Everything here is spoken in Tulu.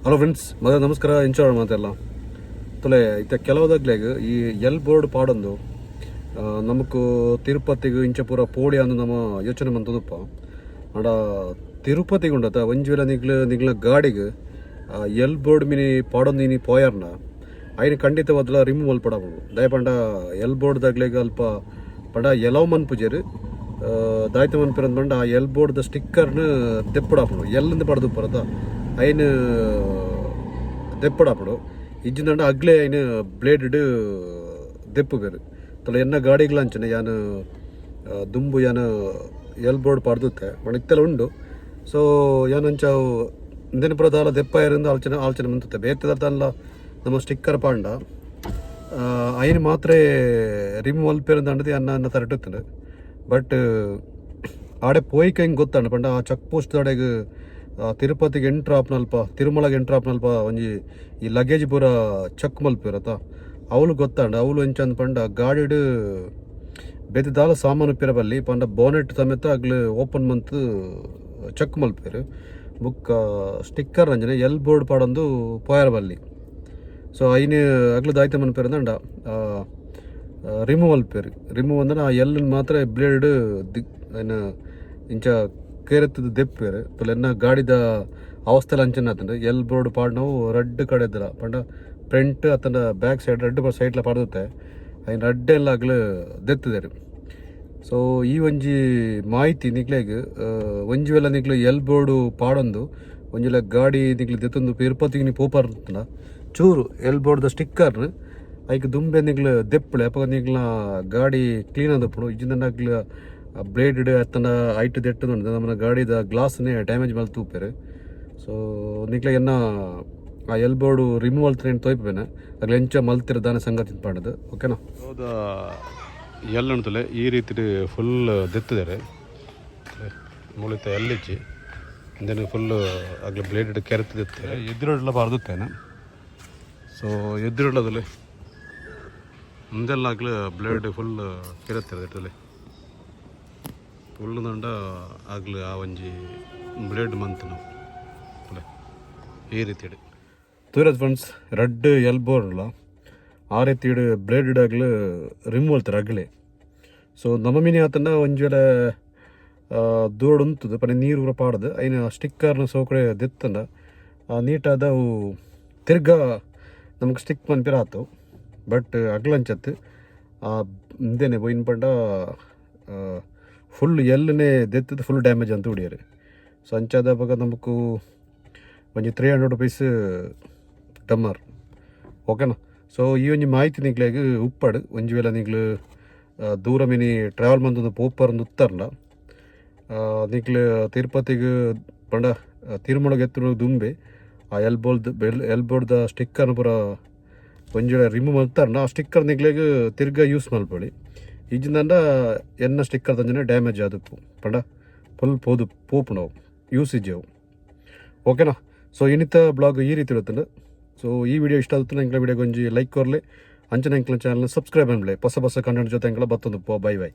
Hello friends, ಮೊದಲ ನಮಸ್ಕಾರ. ಇಂಚೋಣ ಮಾತೆಲ್ಲ ತೊಲೆ ಇತ್ತ ಕೆಲವುದಾಗ್ಲೇಗ್ ಈ ಎಲ್ ಬೋರ್ಡ್ ಪಾಡೊಂದು ನಮಕ್ ತಿರುಪತಿಗ್ ಇಂಚ ಪೂರ ಪೋಡಿ ಅಂದು ನಮ್ಮ ಯೋಚನೆ ಮಂತುದುಪ್ಪ. ಆಂಡ ತಿರುಪತಿಗೆ ಉಂಡತ ಒಂಜಿ ವೇಳೆ ನಿಗ್ಲು ನಿಗ್ಲ ಗಾಡಿಗ್ L board mini ಪಾಡೊಂದು ಇನಿ ಪೋಯರ್ನ ಐನ್ ಖಂಡಿತವಾದ್ಲ ರಿಮೂವ್ ಮಲ್ಪಡಾಪುಂಡು. ದಾಯೆ ಪಂಡ ಎಲ್ ಬೋರ್ಡ್ ದಗ್ಲೆಗ್ ಅಲ್ಪ ಪಂಡ ಎಲವ್ ಮನ್ಪುಜೆರ್. ದಾಯ್ತ ಮನ್ಪೆರ್ ಪಂಡ ಆ ಎಲ್ ಬೋರ್ಡ್ ದ ಸ್ಟಿಕ್ಕರ್ನ್ ದೆಪ್ಪುಡಾಪುಂಡು. ಎಲ್ಲಂದು ಪಾಡ್ದುಪ್ಪರತ ಐನ್ ದೆಪ್ಪುಡಾಪುಂಡು. ಇಜ್ಜಿಂದಂಡ ಅಗ್ಲೆ ಐನ್ ಬ್ಲೇಡ್ ದೆಪ್ಪುಬೆರ್. ತಲ ಎನ್ನ ಗಾಡಿಗ್ಲ ಅಂಚನೆ ಯಾನ್ ದುಂಬು ಯಾನ್ ಎಲ್ ಬೋರ್ಡ್ ಪಾಡ್ದುತ್ತೆ ಪಂಡ ಇತ್ತೆಲ ಉಂಡು. ಸೊ ಯಾನ್ ಅಂಚ ಇಂದೆನ ಪೂರ ದಾಲ ದೆಪ್ಪಾಯೆರೆಂದು ಆಲೋಚನೆ ಆಲೋಚನೆ ಮಂತುತ್ತೆ. ಬೇತೆ ದಾಲ ನಮ್ಮ ಸ್ಟಿಕ್ಕರ್ ಪಾಂಡ ಐನ್ ಮಾತ್ರ ರಿಮೂವ್ ಮಲ್ಪೆರಂದು ಅನ್ನ ಅನ್ನ ತರಟುತ್ತುಂಡು. ಬಟ್ ಆಡೆ ಪೋಯ್ಕ ಹೆಂಗೆ ಗೊತ್ತಾಂಡ ಪಂಡ ಆ ಚೆಕ್ ಪೋಸ್ಟ್ ದಡೆಗ್ ತಿರುಪತಿಗೆ ಎಂಟ್ರ್ ಆಪುನಲ್ಪ, ತಿರುಮಲಗೆ ಎಂಟ್ರ್ ಆಪುನಲ್ಪ ಒಂಜಿ ಈ ಲಗೇಜ್ ಪೂರ ಚೆಕ್ ಮಲ್ಪೆರತ, ಅವ್ಲು ಗೊತ್ತಾಂಡ. ಅವ್ಲು ಎಂಚಂದ್ ಪಂಡ ಗಾಡಿಡ್ ಬೇತೆ ದಾಲ ಸಾಮಾನು ಉಪ್ಪಿರ ಬಲ್ಲಿ ಪಂಡ ಬೋನೆಟ್ ಸಮೇತ ಅಗ್ಲು ಓಪನ್ ಮಂತ್ ಚೆಕ್ ಮಲ್ಪೆರ್. ಬುಕ್ಕ ಸ್ಟಿಕ್ಕರ್ ಅಂಚನೆ ಎಲ್ ಬೋರ್ಡ್ ಪಾಡೊಂದು ಪೋಯರ ಬಲ್ಲಿ. ಸೊ ಐನ್ ಅಗ್ಲು ದಾಯ್ತ ಮನ್ಪೆರ್ ಅಂಡ ರಿಮೂವ್ ಮಲ್ಪೆರ್. ರಿಮೂವ್ ಅಂದ್ರೆ ಆ ಎಲ್ ಮಾತ್ರ ಬ್ಲೇಡ್ ದಿಕ್ ಐನ ಇಂಚ ಕೇರತ್ತದ ದೆಪ್ಪೆರ್. ತುಲೆ ಎನ್ನ ಗಾಡಿದ ಅವಸ್ಥೆ ಅಂಚನೆ ಆತುಂಡು. ಎಲ್ ಬೋರ್ಡ್ ಪಾಡ್ನವು ರಡ್ಡ್ ಕಡೆ ಪಂಡ ಫ್ರಂಟ್ ಅತ್ತಂಡ ಬ್ಯಾಕ್ ಸೈಡ್ ರಡ್ಡ್ ಸೈಡ್ಲ ಪಾಡ್ದುತ್ತೆ. ಐನ್ ರಡ್ಡೆಲ್ಲ ಅಗ್ಲು ದೆತ್ತುದೆರ್. ಸೊ ಈ ಒಂಜಿ ಮಾಹಿತಿ ನಿಕ್ಲೆಗ್. ಒಂಜಿ ವೇಳೆ ನಿಕ್ಲು ಎಲ್ ಬೋರ್ಡ್ ಪಾಡೊಂದು ಒಂಜಿ ವೇಳೆ ಗಾಡಿ ನಿಕ್ಲು ದೆತ್ತೊಂದು ತಿರುಪತಿಗೆ ನೀವು ಪೋಪರ್ನ ಚೂರು ಎಲ್ ಬೋರ್ಡ್ದ ಸ್ಟಿಕ್ಕರ್ ಐಕ್ ದುಂಬೆ ನಿಕ್ಲು ದೆಪ್ಪುಲೆ. ಅಪಗ ನಿಕ್ಲ ಗಾಡಿ ಕ್ಲೀನ್ ಆದಪ್ಪುಂಡು. ಇಜ್ಜಿಂದಂಡ ಅಗ್ಲು ಬ್ಲೇಡ್ ಅತ್ತಂಡ ಐಟ್ ದೆಟ್ಟುಂಡು ನಮ್ಮನ ಗಾಡಿದ ಗ್ಲಾಸ್ನೇ ಡ್ಯಾಮೇಜ್ ಮಲ್ತ್ ತೂಪೆರ್. ಸೊ ನಿಕ್ಲೆ ಎನ್ನ ಆ L board remove ಮಲ್ತ್ರೆ ತೋಯ್ಪೇನೆ ಅಗ್ಲು ಎಂಚ ಮಲ್ತಿರ ದಾನೆ ಸಂಗತಿ ಪಂಡದು. ಓಕೆನಾ? ಹೌದಾ, ಎಲ್ ಉಂಟುಲೆ ಈ ರೀತಿ ಫುಲ್ ದೆತ್ತಿದ್ದಾರೆ. ಮುಳಿತ ಎಲ್ಲಿಜ್ಜಿ ಇಂದೆನ್ ಫುಲ್ ಅಗ್ಲ ಬ್ಲೇಡ್ ಕೆರೆತು ದೆತ್ತಾರೆ. ಎದುರುಡ್ಲ ಬಾರ್ದುತ್ತೇನೆ. ಸೊ ಎದುರುಡ್ಲದಲ್ಲಿ ಮುಂದೆಲ್ಲ ಆಗ್ಲ ಬ್ಲೇಡ್ ಫುಲ್ ಕೆರೆತ್ತಾರೆ. ದೆಟ್ಟಲೆ ಫುಲ್ ದಂಡ ಆಗ್ಲ ಆ ಒಂಜಿ ಬ್ಲೇಡ್ ಮಂತ್ ನಾವು ಈ ರೀತಿ ತೂರದ್ ಫ್ರೆಂಡ್ಸ್, ರಡ್ಡ್ ಎಲ್ ಬೋರ್ಡ್ಲ ಆ ರೀತಿ ಬ್ಲೇಡ್ ಆಗ್ಲು ರಿಮೂವ್ ಮಲ್ತಾರೆ ಅಗ್ಲೆ. ಸೊ ನಮ್ಮ ಮಿನಿ ಆತನ ಒಂಜಿ ವೇಳೆ ದೂರಡ್ ಉಂತುದು ಪಂಡ ನೀರು ಪೂರ ಪಾಡ್ದು ಐನ ಸ್ಟಿಕ್ಕರ್ನ ಸೋಕಡೆ ದೆತ್ತಂಡ ನೀಟಾದ ಅವು ತಿರ್ಗ ನಮಗೆ ಸ್ಟಿಕ್ ಮನ್ಪಿರ ಆತು. ಬಟ್ ಅಗ್ಲಂಚತ್ತು ಆ ಇಂದೇನೆ ಪೋಯಿನ ಪಂಡ ಫುಲ್ ಎಲ್ಲನೇ ದೆತ್ತದು ಫುಲ್ ಡ್ಯಾಮೇಜ್ ಅಂತ ಉಡಿಯರು. ಸೊ ಅಂಚಾದ ಅಪಗ ನಮಕು ಒಂಜಿ ₹300 ಡಮ್ಮರ್. ಓಕೆನಾ? ಸೊ ಈ ಒಂಜಿ ಮಾಹಿತಿ ನಿಕ್ಲೆಗ್ ಉಪ್ಪಡ್. ಒಂಜಿ ವೇಳೆ ನಿಕ್ಲು ದೂರ ಮಿನಿ ಟ್ರಾವೆಲ್ ಮಂತೊಂದು ಪೋಪರ್ ಉತ್ತರ್ಂಡ ನಿಕ್ಲು ತಿರುಪತಿಗ್ ಪಂಡ ತಿರುಮಲಗ್ ಎತ್ತುನ ದುಂಬೆ ಆ L board bell L ಬೋರ್ಡ್ದ sticker ಪೂರ ಒಂಜಿ ವೇಳೆ ರಿಮೂವ್ ಮಲ್ತಾರ್ಂಡ ಆ ಸ್ಟಿಕ್ಕರ್ ನಿಕ್ಲೆಗ್ ತಿರ್ಗ ಯೂಸ್ ಮಲ್ಪೊಳಿ. ಇಜ್ಜಿಂದಂಡ ಎನ್ನ ಸ್ಟಿಕ್ಕರ್ ದಂಚನೆ ಡ್ಯಾಮೇಜ್ ಆದುಪ್ಪು. ಪಂಡ ಫುಲ್ ಪೋದು ಪೋಪುಂಡು ಅವು, ಯೂಸ್ ಇಜ್ಜಿ ಅವು. ಓಕೆನಾ? ಸೊ ಇನ್ನಿತ ಬ್ಲಾಗ್ ಈ ರೀತಿ ಇರುತ್ತಂಡು. ಸೊ ಈ ವಿಡಿಯೋ ಇಷ್ಟ ಆಗುತ್ತೆ ಎಂಕ್ಲ ವಿಡಿಯೋಗೆ ಒಂಜಿ ಲೈಕ್ ಕೊರ್ಲೆ. ಅಂಚನೆ ಎಂಕ್ಲ ಚಾನಲ್ ಸಬ್ಸ್ಕ್ರೈಬ್ ಅನ್ಲೆ. ಹೊಸ ಹೊಸ ಕಂಟೆಂಟ್ ಜೊತೆ ಎಂಕ್ಲ ಬತ್ತೊಂದು. Bye bye.